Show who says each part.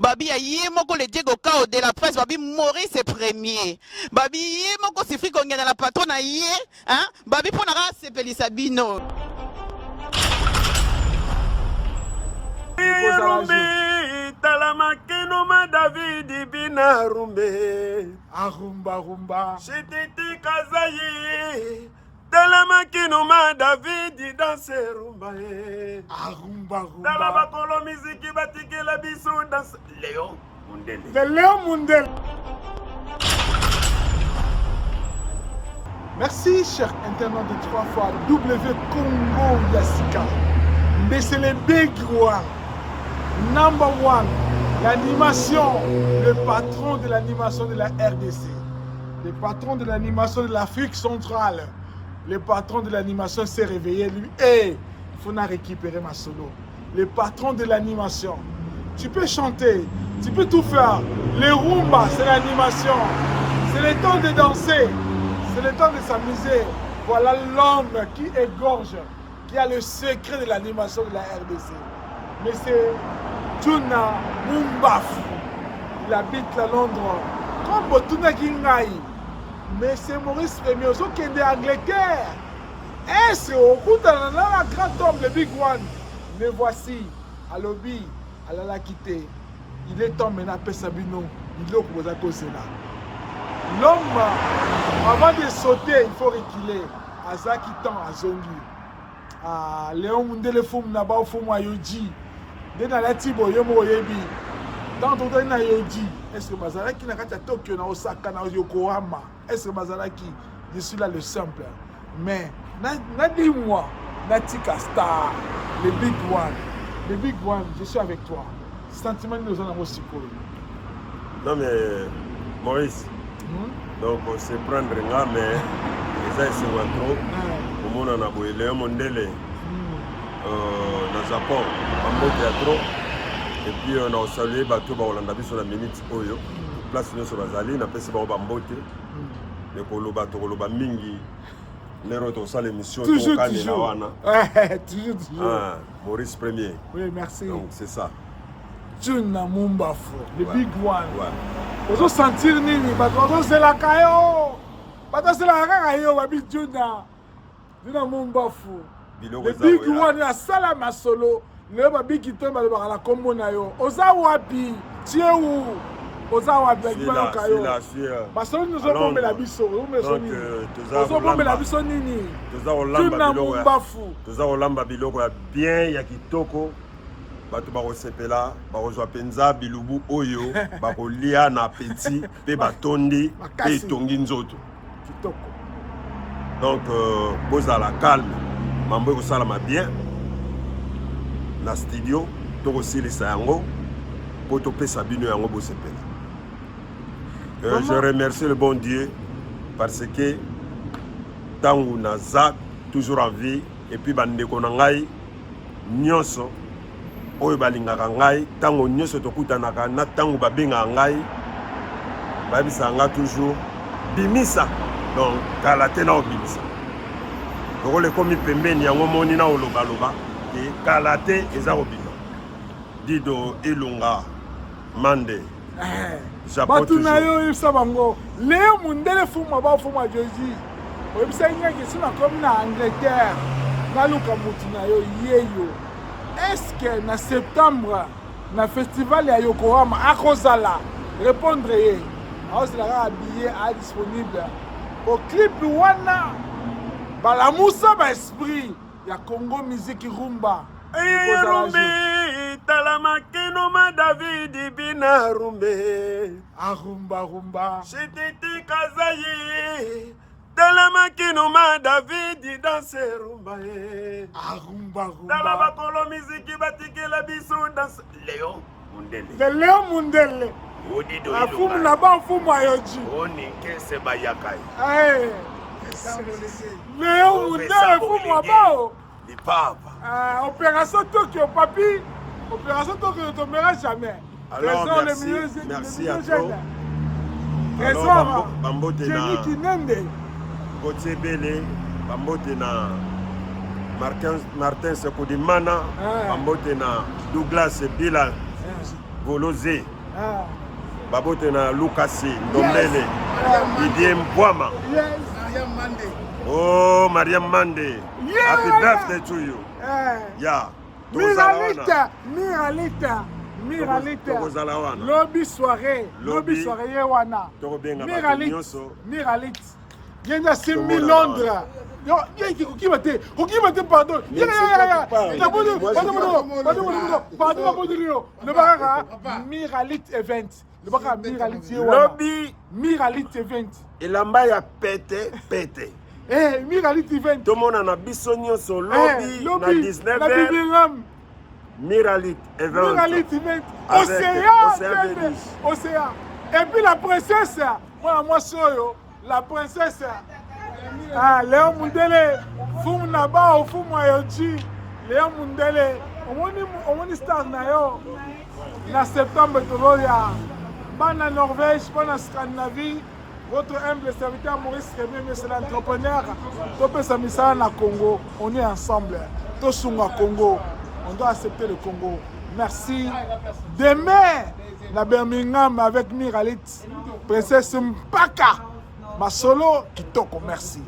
Speaker 1: Babi ya ye moko le Diego Kao de la presse, babi Maurice premier. Babi ye moko Sifri Kongenda la patron na ye, hein? Babi pona ka sepelisa bino.
Speaker 2: Rumbi, tala makino ma David bina rumbe.
Speaker 3: Arumba rumba.
Speaker 2: Shititi kazayi. Tala makino ma David danse rumba eh.
Speaker 3: Arumba rumba.
Speaker 2: Tala bakolo miziki batikela biso danse Léon Mundele.
Speaker 3: The Léon Mundele. Merci, cher internaute de 3 fois W Congo Yassika. Mais c'est le big one, number one, l'animation, le patron de l'animation de la RDC, le patron de l'animation de l'Afrique centrale, le patron de l'animation s'est réveillé, lui, hey, il faut récupérer ma solo. Le patron de l'animation. Tu peux chanter, tu peux tout faire. Les rumba, c'est l'animation. C'est le temps de danser. C'est le temps de s'amuser. Voilà l'homme qui égorge, qui a le secret de l'animation de la RDC. Mais c'est Tuna Mumbafu. Il habite à Londres. Comme Botuna Kingai. Mais c'est Maurice Premier, ozokende Angleterre. Est-ce okutana na la grand homme, le big one? Mais voici, alobi, alalaki te. Il est temps maintenant apesa bino biloko boza kozela. L'homme, avant de sauter, il faut reculer. Azaki temps azongi. Ah, Léon Mundele Fumu na bao Fumu ayoji. Nde nalati boye yo moko oyebi. Ntango tokutani na Yoji, est-ce que bazalaki na kati ya Tokyo, na Osaka, na Yokohama? Est-ce que bazalaki? Je suis là le simple. Mais na dis-moi, natika star, le big one. Le big one, je suis avec toi. Sentiment nini oza nango sikoyo?
Speaker 2: Non mais Maurice, Donc on se prendre nga mais eza esengo ya trop komonana boye Léon Mondele na Japon bambote ya trop et puis na kosalue bato bakolanda biso na minute oyo place nyonso bazali napesi bango bambote me koloba tokoloba mingi lero tokosala émission tokokanela wana.
Speaker 3: Toujours, toujours.
Speaker 2: Ah, Maurice Premier.
Speaker 3: Oui, merci.
Speaker 2: Donc c'est ça.
Speaker 3: Tuna Mumbafu, le big one.
Speaker 2: Ouais.
Speaker 3: Ozo sentir nini bato bazozelaka yo, bato bazelaka kaka yo babi Tuna Tuna Mumbafu,
Speaker 2: Biloko
Speaker 3: le
Speaker 2: eza
Speaker 3: big
Speaker 2: koya.
Speaker 3: one asala masolo lelo babiki to balobaka na kombo na yo. Oza wapi? Tie où? Oza wapi?
Speaker 2: Je suis
Speaker 3: Baki
Speaker 2: là,
Speaker 3: bayoka
Speaker 2: je suis
Speaker 3: yo.
Speaker 2: là, je suis,
Speaker 3: Masolo nini
Speaker 2: à
Speaker 3: ozobombela
Speaker 2: Londres.
Speaker 3: biso? Ozobombela biso
Speaker 2: Donc,
Speaker 3: nini?
Speaker 2: toza
Speaker 3: Ozobombela
Speaker 2: kolamba.
Speaker 3: biso nini?
Speaker 2: Toza kolamba
Speaker 3: Tuna
Speaker 2: biloko ya
Speaker 3: Mumbafu.
Speaker 2: toza kolamba biloko ya bien ya kitoko. Bato bakosepela, bakozwa mpenza bilubu oyo bakolia na appétit mpe batondi mpe
Speaker 3: Makasi.
Speaker 2: etongi nzoto.
Speaker 3: Kitoko.
Speaker 2: Donc bozala calme, mambo ekosalama bien na studio, tokosilisa yango mpo topesa bino yango bosepela. Je remercie le bon Dieu parce que ntango naza toujours en vie et puis bandeko na ngai nyonso oyo balingaka ngai ntango nyonso tokutanaka na ntango babengaka ngai bayebisaka ngai toujours bimisa, donc kala te na obimisa lokola ekomi pembeni yango moni na olobaloba ke kala te eza kobima. Dido Ilunga Mande Japon
Speaker 3: Bato na
Speaker 2: toujours.
Speaker 3: yo oyebisa bango Leo Mundele Fuma bafuma Jésus oyebisaki ngai kesi nakomi na Angleterre naluka motu na yo yeyo. Est-ce na septembre na festival ya Yokohama akozala? Répondre ye, aozela kaka billet a disponible po clip wana balamusa ba esprit ya Congo musique rumba.
Speaker 2: Eye rumbi, tala makino ma David bina rumbe.
Speaker 3: Arumba rumba.
Speaker 2: Shititi kazayi, tala makino ma David danse rumba eh.
Speaker 3: Arumba rumba.
Speaker 2: Tala bakolo miziki batikela biso danse Léon Mundele.
Speaker 3: The Léon Mundele.
Speaker 2: Odido
Speaker 3: Afumu
Speaker 2: Ilunga.
Speaker 3: na ba fumu ayoji.
Speaker 2: Oni nkese bayakai.
Speaker 3: Eh. Léon Mundele fumu abao.
Speaker 2: Lipapa.
Speaker 3: Ah, opération Tokyo, papi. Opération Tokyo ne tombera jamais.
Speaker 2: Alors,
Speaker 3: Trésor,
Speaker 2: merci,
Speaker 3: le milieu,
Speaker 2: merci
Speaker 3: le milieu
Speaker 2: à
Speaker 3: jeune.
Speaker 2: toi.
Speaker 3: Trésor,
Speaker 2: Alors, bambote na
Speaker 3: Jenny Kinende.
Speaker 2: Gauthier Bele, bambote na Martin Sekoudimana,
Speaker 3: Ah.
Speaker 2: bambote na Douglas Bila Voloze.
Speaker 3: Ah.
Speaker 2: Babote na Lukasi Ndombele. Didier Mbwama.
Speaker 3: Yes.
Speaker 4: Mariam Mande.
Speaker 2: Oh, Mariam Mande.
Speaker 3: Yeah.
Speaker 2: Happy birthday to you.
Speaker 3: Eh.
Speaker 2: Yeah. Tozala wana.
Speaker 3: Miralita, Miralita, Miralita.
Speaker 2: Tokozala wana.
Speaker 3: Lobi soirée, lobi
Speaker 2: Lobi.
Speaker 3: soirée ye wana.
Speaker 2: Tokobenga bato
Speaker 3: Miralit,
Speaker 2: nyonso.
Speaker 3: Miralit. Ye nde asimbi
Speaker 2: Tomona
Speaker 3: Londres. Yo, ye kokima te, kokima te pardon.
Speaker 2: Mais
Speaker 3: Ye
Speaker 2: c'est
Speaker 3: ya
Speaker 2: toi
Speaker 3: ya
Speaker 2: qui parles.
Speaker 3: ya. Pardon,
Speaker 2: Moi, je
Speaker 3: pardon,
Speaker 4: parle.
Speaker 3: pardon, pardon, pardon, pardon, Loba kaka Miralit event. Loba kaka Miralit ye wana.
Speaker 2: Lobi
Speaker 3: Miralit event.
Speaker 2: elamba ya pete pete.
Speaker 3: Eh, Miralit event.
Speaker 2: Tomonana biso nyonso
Speaker 3: Eh,
Speaker 2: lobi na
Speaker 3: lobi
Speaker 2: 19h
Speaker 3: Birmingham.
Speaker 2: Miralit event.
Speaker 3: Miralit event.
Speaker 2: Avec
Speaker 3: Océan,
Speaker 2: Océan
Speaker 3: Bébé.
Speaker 2: Vénus.
Speaker 3: Océan. Et puis la princesse, moi, moi, oyo, la princesse. Ah, Léon Mundele, fumu na bao, fumu ayoji. Léon Mundele, omoni, omoni star na yo. Na septembre tozoya. Bana Norvège, bana Scandinavie, votre humble serviteur Maurice Rémy, monsieur l'entrepreneur, topesa misala na Congo, on est ensemble. Tosunga Congo, on doit accepter le Congo. Merci. Demain, na Birmingham avec Miralit, princesse Mpaka, Masolo Kitoko, merci.